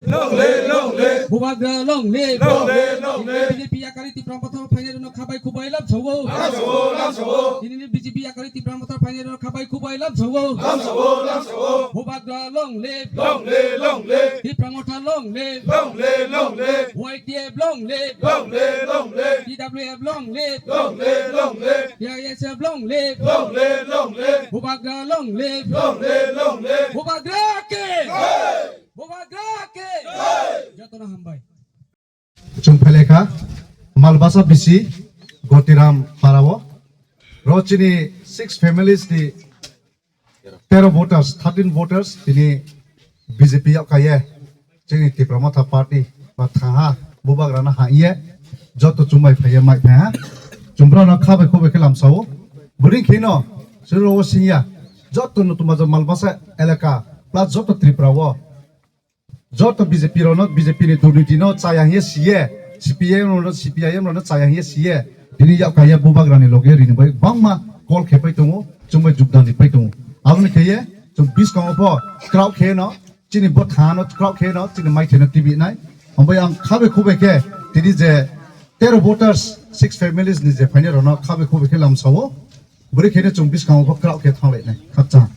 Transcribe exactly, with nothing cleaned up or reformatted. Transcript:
Long live, long live. Bubagra long live. Long live, long live. B J P yakari Tipra Motha phainai rokno khabai khubai lam sao. Lam sao, lam sao. Nini B J P yakari Tipra Motha phainai rokno khabai khubai lam sao. Lam sao, lam sao. Bubagra long live. Long live, long live. Tipra Motha long live. Long live, long live. Y T F long live. Long live, long live. T W F long live. Long live, long live. T I S F long live. Long live, long live. Bubagra long live. Long live, long live. Bubagra ke. Hey! Bubagra ke. Hey! Jotono hambai. Chwng phailai kha Malbasa bisi Gotiram parao. Ro chini six families ni tero voters, thirteen voters tini B J P yao kaiye chini Tipra Motha party ba thaha bubagrano haiye joto chumbai phaiye mai phaiha chumbrano khabai khubai khe lamsao bwrwi kheno suro singya joto no tumajo Malbasa elaka plus joto Tripura o joto B J P rokno, B J P ni durniti no chaya hiye siye, C P I M rokno, C P I M rokno chaya hiye siye, tini yak kaiya bubagrani loge rini bai bangma call khe pai tongo, chumbai jukdan ri pai tongo. Aboni kheye chwng biskango pho kraw khe no, chini bo thano kraw khe no, chini mai khe no T V nai. Ambai ang khabe khube khe tini je tero voters, six families ni je phaine rokno khabe khube khe lamsao, bwrwi khe no chwng biskango pho kraw khe thanglai nai. Khakchang.